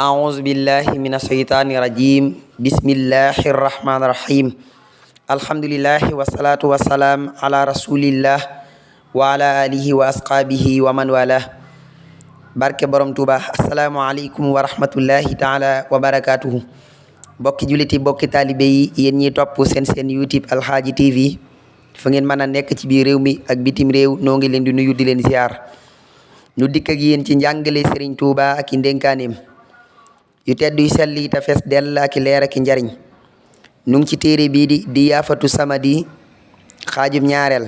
أعوذ بالله من الشيطان الرجيم بسم الله الرحمن الرحيم الحمد لله والصلاة والسلام على رسول الله وعلى آله وأصحابه ومن والاه barke borom Tuuba asalaamaaleykum wa rahmatullahi taala wa barakaatuhu bokki juliti bokki taalibe yi yéen ñiy topp seen YouTube Alxaaji TV fa ngeen mën a nekk ci biir réew mi ak bitim réew noo ngi leen di nuyu di leen ziar ñu dikk ak yéen ci njàngale Serigne Touba ak i ndénkaaneem yu tedd yu sell yi te fees dell ak i leer ak i njariñ nu ngi ci téere bii di yaafatu samadi xaajub ñaareel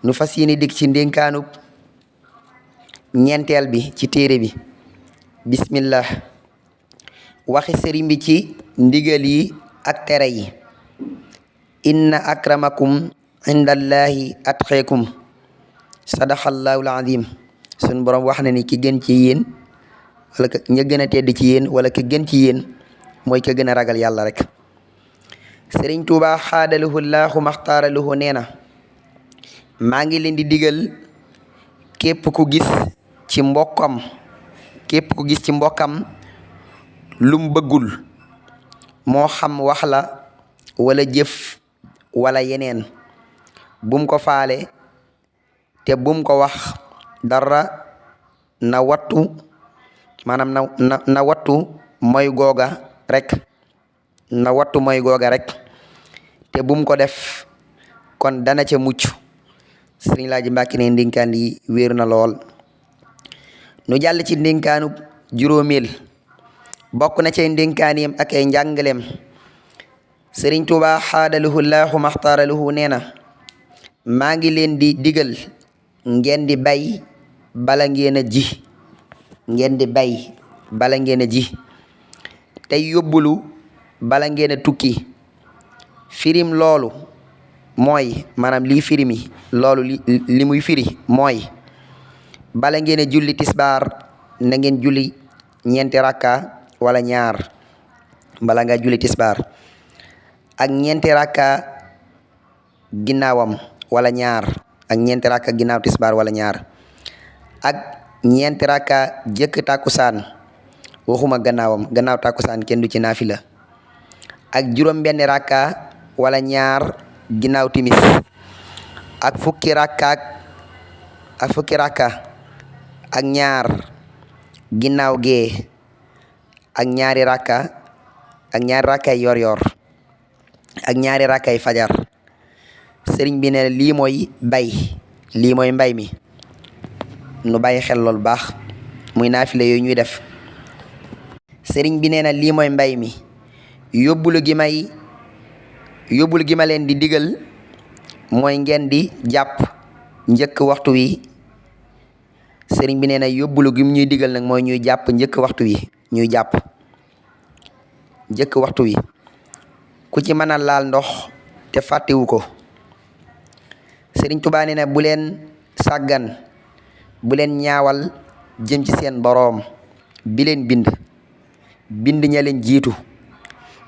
nu fas yéene dikk ci ndénkaanub ñeenteel bi ci téere bi bismillah waxi sëriñ bi ci ndigal yi ak tere yi inna akramakum indallahi atqakum sadaqallahul azim suñ borom wax na ni ki gën ci yéen wala ña gën a tedd ci yéen wala ki gën ci yéen mooy ka gën a ragal yàlla rek sëriñ Tuuba xaadaluhu laahu maxtaaraluhu nee na maa ngi leen di digal képp ku gis ci mbokkam lum bëggul moo xam wax la wala jëf wala yeneen bum ko faale te bum ko wax dara na wattu maanaam na wattu mooy googa rek te bum ko def kon dana ca mucc sëriñ Laaji Mbàkke ne ndénkaan yi wéeru na lool nu jàll ci ndénkaanu juróomeel bokk na cay ndénkaaneem ak ay njàngaleem sëriñ Tuuba xaadaluhu laahu maxtaaraluhu nee na maa ngi leen di digal ngeen di bay bala ngeen a ji tey yóbbulu bala ngeen a tukki firim loolu mooy maanaam lii firimi loolu li muy firi mooy bala ngeen a julli tisbaar na ngeen julli ñeenti rakka wala ñaar bala nga julli tisbaar ak ñeenti rakka ginnaawam wala ñaar ak ñeenti rakka ginnaaw tisbaar wala ñaar ak ñeenti rakka jëkk tàkkusaan waxuma gannaaw tàkkusaan kenn du ci naafila ak juróom benn rakka wala ñaar ginnaaw timis ak fukki rakka ak ñaar ginnaaw gee ak ñaari rakkay yor ak ñaari rakkay fajar sëriñ bi ne lii mooy mbay mi nu bàyyi xel loolu baax muy naafile yooyu ñuy def sëriñ bi nee na lii mooy mbay mi yóbbulu gi ma leen di digal mooy ngeen di jàpp njëkk waxtu wi sëriñ bi nee na yóbbulu gi ñuy digal nag mooy ñuy jàpp njëkk waxtu wi ku ci mën a laal ndox te fàttewu ko sëriñ Tuubaa nee na bu leen sàggan bu leen ñaawal jëm ci seen boroom bi leen bind ña leen jiitu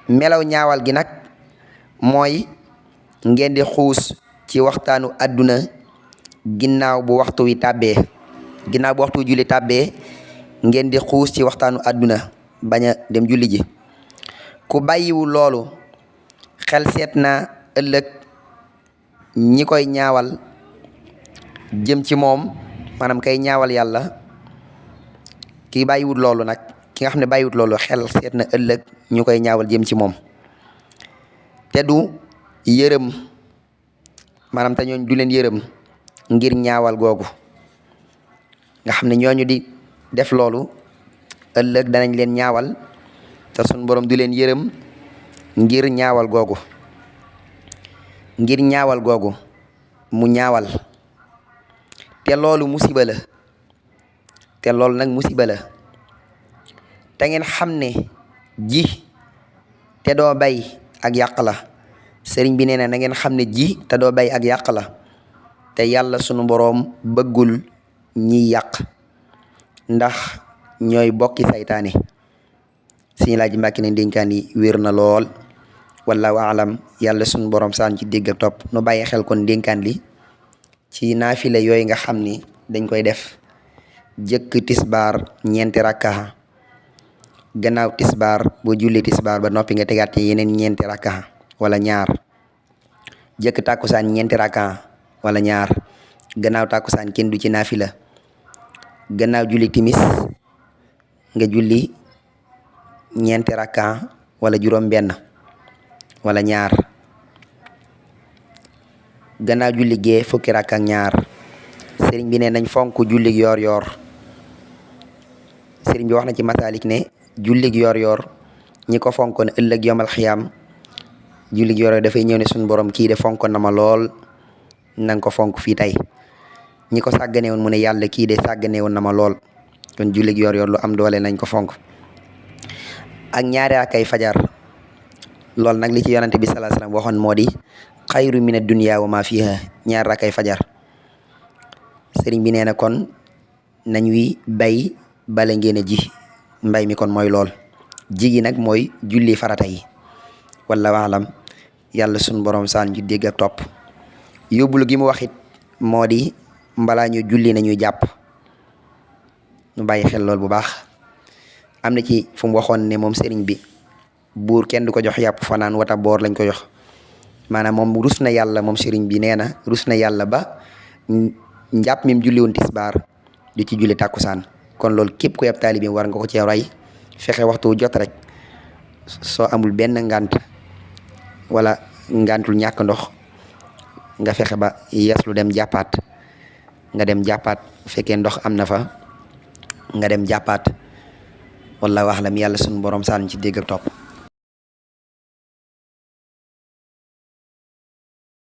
melaw ñaawal gi nag mooy ngeen di xuus ci waxtaanu àdduna ginnaaw bu waxtu wi julli tàbbee ngeen di xuus ci waxtaanu àdduna bañ a dem julli ji ku bàyyiwul loolu xel seet na ëllëg ñi koy ñaawal jëm ci moom maanaam kay ñaawal yàlla ki bàyyiwul loolu nag ki nga xam ne bàyyiwul loolu xel seet na ëllëg ñu koy ñaawal jëm ci moom te du yërëm maanaam te ñooñ du leen yërëm ngir ñaawal googu nga xam ne ñooñu di def loolu ëllëg danañ leen ñaawal te sun borom du leen yërëm ngir ñaawal googu mu ñaawal te loolu musiba la te loolu nag musiba la te ngeen xam ne ji te doo bay ak yàq la sëriñ bi nee na ngeen xam ne ji te doo bay ak yàq la te yàlla sunu boroom bëggul ñiy yàq ndax ñooy bokki saytaane Sëriñ Laaji Mbàkke ne ndénkaan yi wér na lool wallaahu alam yàlla sunu boroom saan ci dégg ak topp nu bàyyi xel kon ndénkaan li ci naafile yooyu nga xam ni dañ koy def jëkk tisbaar ñeenti rakka gannaaw tisbaar boo julli tisbaar ba noppi nga tegaat ci yeneen ñeenti rakka wala ñaar. jëkk tàkkusaan ñeenti rakka wala ñaar. gannaaw tàkkusaan kenn du ci naafila. gannaaw julli timis nga julli ñeenti rakka wala juróom benn wala ñaar. gannaaw julli gee fukki rakka ak ñaar. sëriñ bi ne nañ fonk jullig yoor yoor. sëriñ bi wax na ci masaalik ne jullig yoor yoor ñi ko fonkoon ëllëg yomal xiyaam jullig yoor yoor dafay ñëw ne suñu borom kii de fonkoon na ma lool nanga ko fonk fii tey. ñi ko sàggane woon mu ne yàlla kii de sàggane woon na ma lool. kon jullig yoor yoor lu am doole nañ ko fonk. ak ñaari rakkay fajar loolu nag li ci yonante bi sallallahu alayhi wasallam waxoon moo di xayru mina dunya wa ma fiha. ñaari rakkay fajar sëriñ bi nee na kon nañuy bay bala ngeen a ji. mbay mi kon mooy lool. jigi nag mooy julli farata yi. wala waalam yàlla sunu borom saan ju dégg ak topp. yóbbulu gi mu waxit moo di mbalaa ñu julli nañuy jàpp. ñu bàyyi xel lool bu baax. am na ci fu mu waxoon ne moom sëriñ bi buur kenn du ko jox yàpp fanaan wata boor lañ ko jox. maanaam moom rus na yàlla moom sëriñ bi nee na rus na yàlla ba njàpp mi mu julli woon tisbaar du ci julli tàkkusaan. kon loolu képp ku yab taalibi war nga ko ci roy. fexe waxtu jot rek soo amul benn ngant wala ngantul ñàkk ndox nga fexe ba yeeslu dem jàppaat. nga dem jàppaat fekkee ndox am na fa nga dem jàppaat. wallaahu a'lam yàlla sunu borom saan ci dégg ak topp.